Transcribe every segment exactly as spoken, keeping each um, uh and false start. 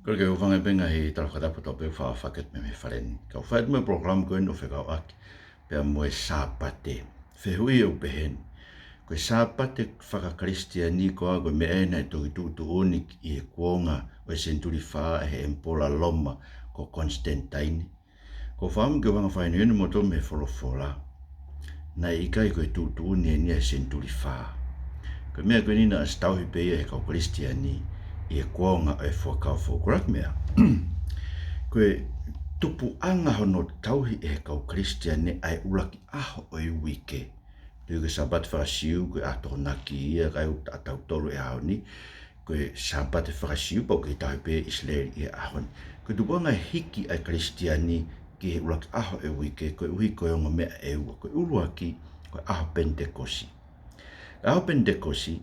Kole ke u hūfanga pē he ngaahi tala fakatapu kotoa pē ʻoku faʻa fakahoko mei he fale ni. Kau fai atu mo e polokalama ko eni ʻo fekauʻaki pea mo e Sāpate. Fehuʻi ʻoku pehē ni: Ko e Sāpate faka-Kalisitiane koā ko e meʻa ia naʻe toki tuʻutuʻuni ʻi he kuonga ʻo e senituli fā ʻe he ʻemipola Loma ko Konisitenitai? Ko e fakaʻamu ke u hanga ʻo fakahinohino kimoutolu mei he folofola, naʻe ʻikai ko e tuʻutuʻuni eni ia ʻi he senituli fā. Ko e meʻa ko eni naʻe ʻosi tauhi pē ia ʻe he kau Kalisitiane ʻi he kuonga ʻo e Fuakava Foʻou. Ko e laki meʻa, ko e tupuʻanga hono tauhi ʻe he kau Kalisitiane ʻa e ʻuluaki ʻaho ʻo e uike. Tui ko e Sāpate faka-Siu ko e ʻaho Tokonaki ia, ka ʻoku ʻatautolu he ʻaho ni, ko e Sāpate faka-Siu pau ke tauhi pē ʻe ʻIsileli he ʻaho ni. Ko e tupuʻanga e hiki ʻa e Kalisitiane ki he ʻuluaki ʻaho ʻo e uike, koeʻuhi ko e ongo meʻa ʻe ua. Ko e ʻuluaki, ko e ʻaho Penitekosi. ʻAho Penitekosi,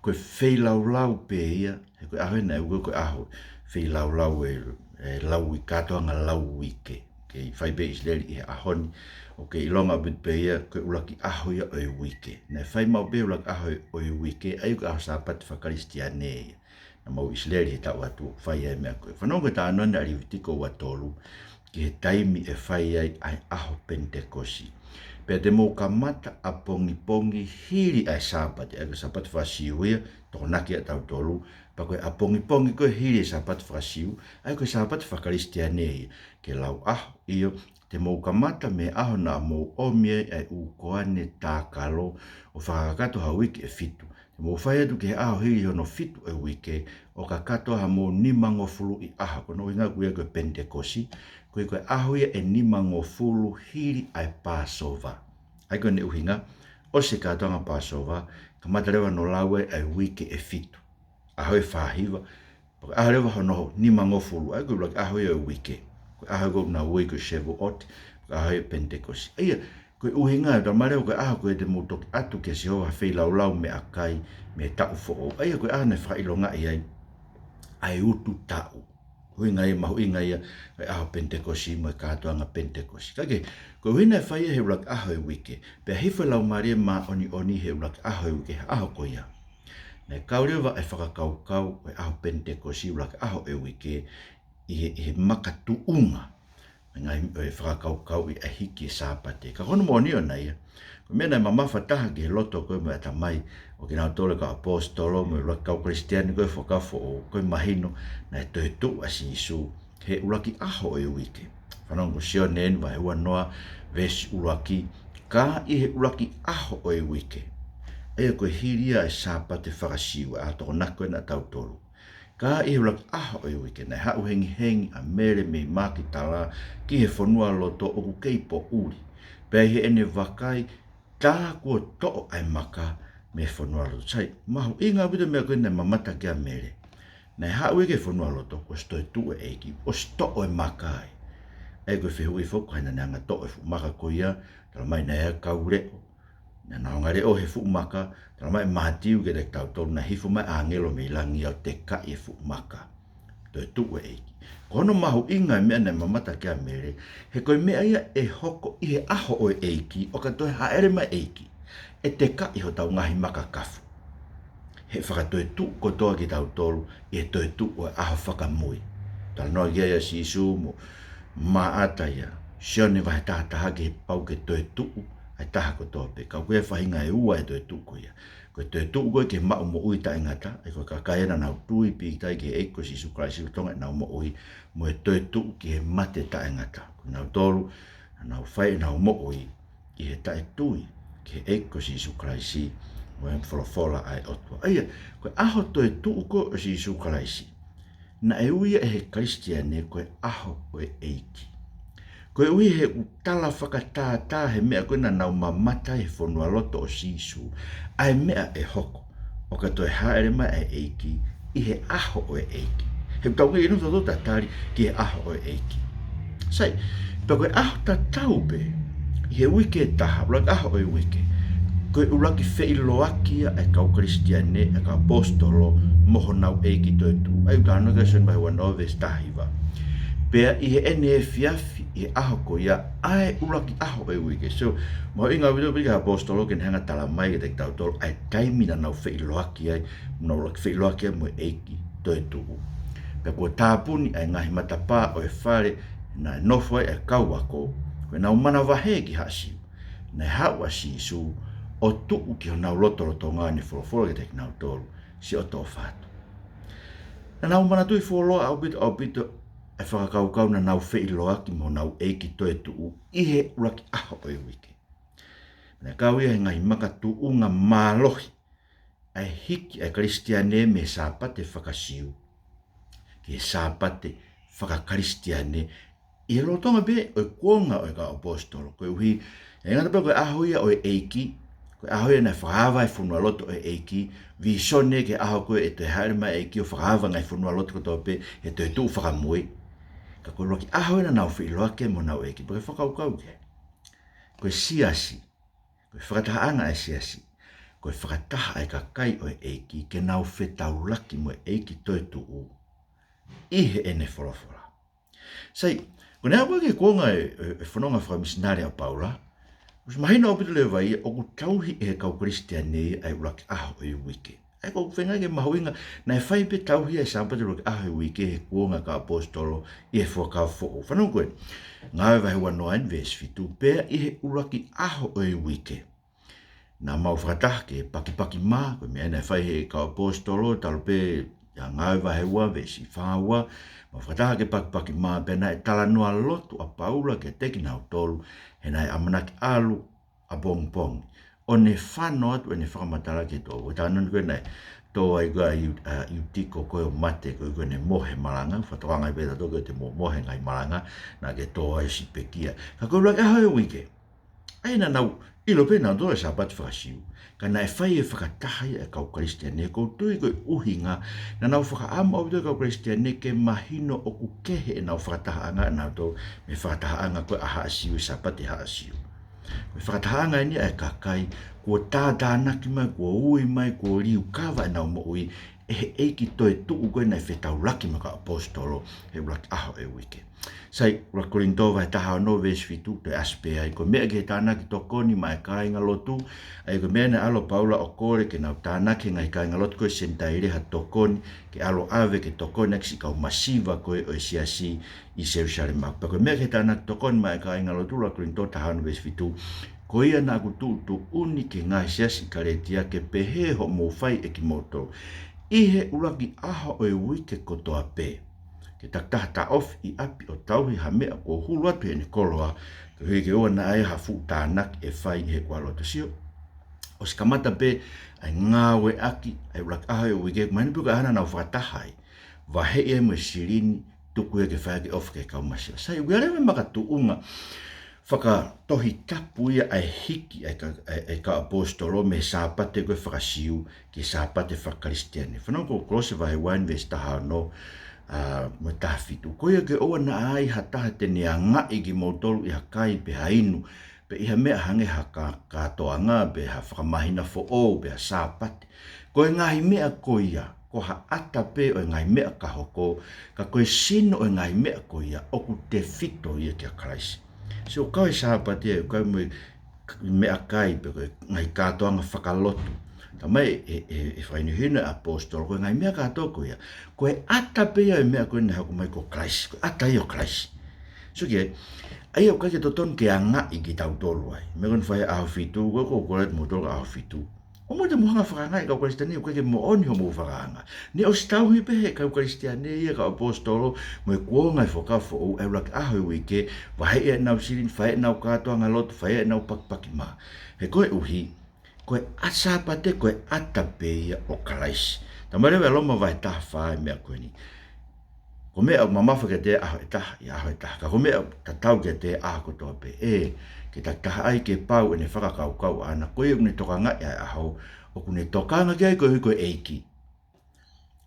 ko e feilaulau pē ia, he ko e ʻaho eni ʻoku ui ko e ʻaho feilaulau ʻo e, ʻo e lau uike, kātoanga lau uike. Kei fai pē ʻe ʻIsileli he ʻaho ni, ʻoku kei ʻilonga ʻaupito pē ia ko e ʻuluaki ʻaho ia ʻo e uike. Naʻe fai maʻu pē ʻuluaki ʻaho ʻo e uike, ʻa ia ko e ʻaho Sāpate faka-Kalisitiane ia. Naʻa mau ʻIsileli he taʻu atu ʻoku fai ai e meʻa ko ē. Fanongo ki he talanoa ʻa Levitiko ua tolu, ki he taimi ʻe fai ai ʻa e ʻaho Penitekosi. Pea te mou kamata ʻapongipongi hili ʻa e Sāpate, ʻa ia ko e Sāpate faka-Siu ia, Tokonaki ʻatautolu, pea ko e ʻapongipongi ko ē hili e Sāpate faka-Siu, ʻa ia ko e Sāpate faka-Kalisitiane ia, ke lau ʻaho, ʻio, te mou kamata mei he ʻaho naʻa mou ʻomi ai ʻa e ʻū koane tākalo ʻo fakakakato ha uike ʻe fitu. Te mou fai atu ki he ʻaho hili hono fitu ʻo e uike, ʻo kakato hamou nimangofuluʻi ʻaho. Ko hono ʻuhinga ko ia ko e Penitekosi, ko e, ko e ʻaho ia ʻe nimangofulu hili ʻa e Pāsova. ʻA ia ko hono ʻuhinga, ʻosi e kātoanga Pāsova, kamata leva hono lau ai ʻa e uike ʻe fitu. ʻAho ʻe fā hiva, pea ko e ʻaho leva hono nimangofulu, ʻa ia ko e ʻuluaki ʻaho ia ʻo e uike. Ko e ʻaho ko ē ʻoku nau ui ko e Shavuot, ko e ʻaho ia ʻo e Penitekosi. ʻA ia, ko e ʻuhinga, talamai leva ko e ʻaho ko ē te mou toki ʻatu kia Sihova ha feilaulau meʻakai mei he taʻu foʻou. ʻA ia ko e ʻaho naʻe fakaʻilongaʻi ai ʻa e utu taʻu. ʻUhinga ia, mahuʻinga ia, ko e ʻaho Penitekosi mo e kātoanga Penitekosi. Ka ke, koeʻuhi naʻe fai ia he ʻuluaki ʻaho ʻo e uike, pea hifo e Laumālie Māʻoniʻoni he ʻuluaki ʻaho ʻo e uike, he ʻaho ko ia, naʻe kau leva e fakakaukau ʻo e ʻaho Penitekosi, ʻuluaki ʻaho ʻo e uike, ʻi he, ʻi he makatuʻunga ʻo e ngaahi, ʻo e fakakaukau ʻi he hiki e Sāpate. Ka ko hono moʻoni ʻona ia, ko e meʻa naʻe mamafa taha ki he loto ko ē mo e ʻatamai ʻo kinautolu e kau ʻaposetolo mo e ʻuluaki kau Kalisitiane ko ē he Fuakava Foʻou, ko e mahino naʻe toetuʻu ʻa Sīsū he ʻuluaki ʻaho ʻo e uike. Fanongo ki Sione eni vahe ua noa, veesi ʻuluaki: Ka ʻi he ʻuluaki ʻaho ʻo e uike, ʻa ia ko e hili ia e Sāpate faka-Siu, ʻa e ʻaho Tokonaki ko eni ʻatautolu, ka ʻi he ʻuluaki ʻaho ʻo e uike, naʻe haʻu hengihengi ʻa Mele mei Makitala ki he fonualoto ʻoku kei poʻuli. Pea ʻi heʻene vakai, tā kuo toʻo ʻa e maka mei he fonualoto. Sai, mahuʻinga ʻaupito e meʻa ko ē naʻe mamata ki ai ʻa Mele. Naʻe haʻu ia ki he fonualoto, kuo ʻosi toetuʻu e ʻEiki, ʻosi toʻo e maka ai. ʻA ia ko e fehuʻi foki, ko hai naʻa ne hanga ʻo toʻo e fuʻu maka ko ia? Talamai naʻe ʻi ai e kau leʻo, naʻa nau hanga ʻo leʻo he fuʻu maka. Talamai ʻe Mātiu kiate kitautolu naʻe hifo mai e ʻāngelo mei langi ʻo tekaʻi e fuʻu maka. Toetuʻu e ʻEiki. Ko hono mahuʻinga e meʻa naʻe mamata ki ai ʻa Mele, he ko e meʻa ia ʻe hoko ʻi he ʻaho ʻo e ʻEiki, ʻo ka toe hāʻele mai e ʻEiki, ʻe tekaʻi hotau ngaahi maka kafu. He fakatoetuʻu kotoa kitautolu ʻi he toetuʻu ʻo e ʻaho fakamui. Talanoa ki ai ʻa Sīsū mo Maʻata ia, Sione vahe taha taha, ke pau ke toetuʻu ʻa e taha kotoa pē. Ka ko e faʻahinga ʻe ua e toetuʻu ko ia. Ko e toetuʻu ko ē ke maʻu moʻui taʻengata, ʻa ia ko e kakai naʻa nau tui pīkitai ki he ʻEiki ko Sīsū Kalaisi, lolotonga ʻenau moʻui, mo e toetuʻu ki he mate taʻengata. Ko kinautolu naʻa nau fai ʻenau moʻui ʻi he taʻetui ki he ʻEiki ko Sīsū Kalaisi mo e folofola ʻa e ʻOtua. ʻA ia, ko e ʻaho toetuʻu ko ē ʻo Sīsū Kalaisi, naʻe ui ia ʻe he Kalisitiane ko e ʻaho ʻo e ʻEiki. Koeʻuhi he ʻoku tala fakatātā he meʻa ko ē naʻa nau mamata he fonualoto ʻo Sīsū, ʻa e meʻa ʻe hoko ʻo ka toe hāʻele mai ʻa e ʻEiki ʻi he ʻaho ʻo e ʻEiki. He ʻoku tau ngaahi inu toto tatali ki he ʻaho ʻo e ʻEiki. Sai, pea ko e ʻaho tatau pē ʻi he uike ʻe taha, ʻuluaki ʻaho ʻo e uike, ko e ʻuluaki feʻiloaki ia ʻa e kau Kalisitiane, ʻa e kau ʻaposetolo mo honau ʻEiki toetuʻu. ʻA ia ʻoku talanoa ki ai Sione vahe ua noa veesi taha hiva. Pea ʻi heʻene efiafi ʻi he ʻaho ko ia, ʻa e ʻuluaki ʻaho ʻo e uike. So, mahuʻinga ʻaupito pē ki he ʻaposetolo ke ne hanga ʻo talamai kiate kitautolu ʻa e taimi naʻa nau feʻiloaki ai, naʻa nau ʻuluaki feʻiloaki ai mo e ʻEiki toetuʻu. Pea kuo tāpuni ʻa e ngaahi matapā ʻo e fale naʻe nofo ai ʻa e kau ako, ko ʻenau manavahē ki Haʻa Siu. Naʻe haʻu ʻa Sīsū ʻo tuʻu ki honau lotolotonga ʻo ne folofola kiate kinautolu, siʻoto ʻofa atu. Naʻa nau manatuʻi fuoloa ʻaupito, ʻaupito ʻa e fakakaukau naʻa nau feʻiloaki mo honau ʻEiki toetuʻu ʻi he ʻuluaki ʻaho ʻo e uike. Naʻe kau ia he ngaahi makatuʻunga mālohi ʻa e hiki ʻa e Kalisitiane mei he Sāpate faka-Siu ki he Sāpate faka-Kalisitiane ʻi he lolotonga pē ʻo e kuonga ʻo e kau ʻaposetolo. Koeʻuhi, ʻe ngata pē ko e ʻaho ia ʻo e ʻEiki, ko e ʻaho ia naʻe fakaava e fonualoto ʻo e ʻEiki, vīsone ki he ʻaho ko ē ʻe toe hāʻele mai e ʻEiki ʻo fakaava e ngaahi fonualoto kotoa pē he toetuʻu fakamui. Ka ko e ʻuluaki ʻaho ia naʻa nau feʻiloaki mo honau ʻEiki, pea ke fakakaukau ki ai. Ko e siasi, ko e fakatahaʻanga ʻa e siasi, ko e fakataha ʻa e kakai ʻo e ʻEiki ke nau fetaulaki mo e ʻEiki toetuʻu ʻi heʻene folofola. Sai, ko e ʻaho ko ē ki he kuonga e, e, e fononga fakamisinale ʻa Paula, ʻosi mahino ʻaupito leva ia ʻoku tauhi ʻe he kau Kalisitiane ia ʻa e ʻuluaki ʻaho ʻo e uike. ʻA ia ko e feinga ke mahuʻinga, naʻe fai pē tauhi ʻa e Sāpate ʻuluaki ʻaho ʻo e uike he kuonga kau ʻaposetolo ʻi he Fuakava Foʻou. Fanongo ko ē, Ngāue vahe ua noa eni veesi fitu, pea ʻi he ʻuluaki ʻaho ʻo e uike naʻa mau fakataha ke pakipaki mā, ko e meʻa naʻe fai ʻe he kau ʻaposetolo, talu pē ʻia Ngāue vahe ua veesi fā ua, mau fakataha ke pakipaki mā, pea naʻe talanoa lotu ʻa Paula kiate kinautolu, he naʻe ʻamanaki ʻalu ʻapongipongi ʻo ne fano atu ʻene fakamatala ki he tō. Ko e taimi ko ē naʻe tō ai ko ē ʻa Iu-, ʻa Iutiko ko ē ʻo mate, koeʻuhi ko ʻene mohe malanga, fakatokangaʻi pē ʻe tautolu ko e te mo-, mohe ngaahi malanga, naʻa ke tō ai ʻo siʻi pekia. Ka ko e ʻuluaki ʻaho ʻo e uike, ʻa ia naʻa nau ʻilo pē nautolu e Sāpate faka-Siu, ka naʻe fai e fakataha ia ʻa e kau Kalisitiane, ʻoku ou tui ko e ʻuhinga naʻa nau fakaʻamu ʻaupito e kau Kalisitiane ke mahino ʻoku kehe ʻenau fakatahaʻanga ʻanautolu mei he fakatahaʻanga ko ē ʻa Haʻa Siu, Sāpate Haʻa Siu. Ko e fakatahaʻanga eni ʻa e kakai kuo tātānaki mai, kuo ui mai, kuo liukava ʻenau moʻui ʻe he ʻEiki toetuʻu ko ē naʻe fetaulaki mo e kau ʻaposetolo he ʻuluaki ʻaho ʻo e uike. Sai, ʻuluaki Kolinitō vahe taha ono veesi fitu, toe ʻasi pē ai, ko e meʻa ki he tānaki tokoni maʻa e kāingalotu, ʻa ia ko e meʻa naʻe ʻalu ʻa Paula ʻo kole ke nau tānaki he ngaahi kāingalotu ko ē Senitaile ha tokoni, ke ʻalu ʻo ʻave ke tokoni ʻaki siʻi kau masiva ko ē ʻo e siasi ʻi Selusalema. Pea ko e meʻa ki he tānaki tokoni maʻa e kāingalotu, ʻuluaki Kolinitō taha ono veesi fitu, ko ia naʻa ku tuʻutuʻuni ki he ngaahi siasi ʻi Kalētia ke pehē hoʻomou fai ʻe kimoutolu ʻi he ʻuluaki ʻaho ʻo e uike kotoa pē, ke takitaha taʻofi ʻi ʻapi ʻo tauhi ha meʻa kuo hulu atu heʻene koloa, koeʻuhi ke ʻoua naʻa ʻi ai ha fuʻu tānaki ʻe fai ʻi heʻeku ʻalu atu. Sio, ʻosi kamata pē ʻa e ngāueʻaki ʻa e ʻuluaki ʻaho ʻo e uike, mahino pē ko e ʻaho naʻa nau fakataha ai, vaheʻi ai mo e silini, tuku ia ke fai ʻaki e ʻofa ki he kau masiva. Sai, ʻoku ʻi ai leva e makatuʻunga fakatohitapu ia ʻa e hiki ʻa e ka-, ʻa e, ʻa e kau ʻaposetolo mei he Sāpate ko ē faka-Siu ki he Sāpate faka-Kalisitiane. Fanongo ko Kolose vahe ua veesi taha ono, ʻa, mo e taha fitu. Ko ia ke ʻoua naʻa ʻi ai ha taha te ne angaʻi kimoutolu ʻi ha kai pe ha inu, pe ʻi ha meʻa hangē ha ka-, kātoanga, pe ha fakamāhina foʻou, pe ha Sāpate. Ko e ngaahi meʻa ko ia, ko ha ʻata pē ʻo e ngaahi meʻa ka hoko, ka ko e sino ʻo e ngaahi meʻa ko ia ʻoku tefito ia kia Kalaisi. Sio, ʻoku ʻikai ko e Sāpate, ʻoku ʻikai mo e k-, meʻakai pe ko e ngaahi kātoanga fakalotu. Talamai ʻe, ʻe, ʻe fakahinohino e ʻaposetolo, ko e ngaahi meʻa kātoa ko ia, ko e ʻata pē ia ʻo e meʻa ko ē naʻe hoko mai ko Kalaisi, ko e ʻata ia ʻo Kalaisi. Sio ki ai, ʻa ia ʻoku ʻikai ke totonu ke angaʻi kitautolu ai. Meʻa ko eni fai he ʻaho fitu, ko e, ko e kole atu kimoutolu ki he ʻaho fitu. ʻOua te mou hanga ʻo fakaangaʻi e kau Kalisitiane, ʻoku ʻikai ke moʻoni hoʻomou fakaanga. Naʻe ʻosi tauhi pē ʻe he kau Kalisitiane ia e kau ʻaposetolo, mo e kuonga ʻo e Fuakava Foʻou, ʻa e ʻuluaki ʻaho ʻo e uike, vaheʻi ʻenau silini, fai ʻenau kātoanga lotu, fai ʻenau pakipaki mā. He koeʻuhi, ko e ʻa Sāpate, ko e ʻata pē ia ʻo Kalaisi. Talamai leva ʻe Loma vahe taha fā e meʻa ko eni. Ko e meʻa ʻoku mamafa kiate ia e ʻaho ʻe taha, ʻi he ʻaho ʻe taha. Ka ko e meʻa ʻoku tatau kiate ia e ʻaho kotoa pē. ʻE, ke takitaha ʻai ke pau ʻene fakakaukau ʻaʻana, ko ia ʻoku ne tokangaʻi ʻa e ʻaho, ʻoku ne tokanga ki ai koeʻuhi ko e ʻEiki.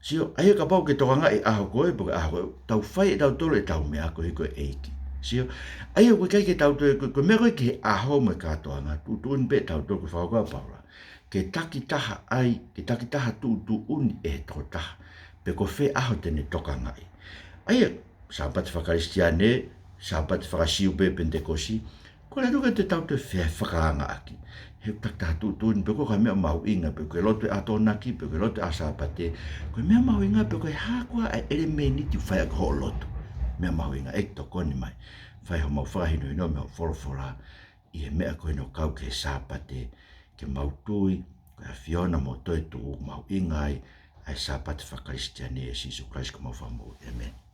Sio, ʻa ia kapau ʻoku ke tokangaʻi e ʻaho ko ē, pe ko e ʻaho ko ē, tau fai ʻe tautolu ʻetau meʻa koeʻuhi ko e ʻEiki. Sio, ʻa ia ʻoku ʻikai ke tau toe, ko e, ko e meʻa ko ē ki he ʻaho mo e kātoanga, tuʻutuʻuni pē ʻe tautolu ko e fakakaukau ʻa Paula, ke takitaha ʻai, ke takitaha tuʻutuʻuni ʻe he tokotaha pe ko fē ʻaho te ne tokangaʻi. ʻA ia, Sāpate faka-Kalisitiane, Sāpate faka-Siu pe Penitekosi, ʻoku ʻikai ke tau toe fefakaangaʻaki. ʻEku takitaha tuʻutuʻuni, pe ko e hā e meʻa mahuʻinga, pe ko e lotu ʻa e ʻAtonaki, pe ko e lotu ʻa Sāpate, ko e meʻa mahuʻinga pe ko e hā koā ʻa e ʻelemēniti ʻoku fai ʻaki hoʻo lotu. Meʻa mahuʻinga, ʻEiki tokoni mai. Fai homau fakahinohino mei hoʻo folofola ʻi he meʻa ko eni ʻoku kau ki he Sāpate, ke mau tui ko e ʻAfiona mo e toetuʻu ʻoku mahuʻinga ai ʻa e Sāpate faka-Kalisitiane ʻia Sīsū Kalaisi ko homau Fakamoʻui. ʻĒmeni.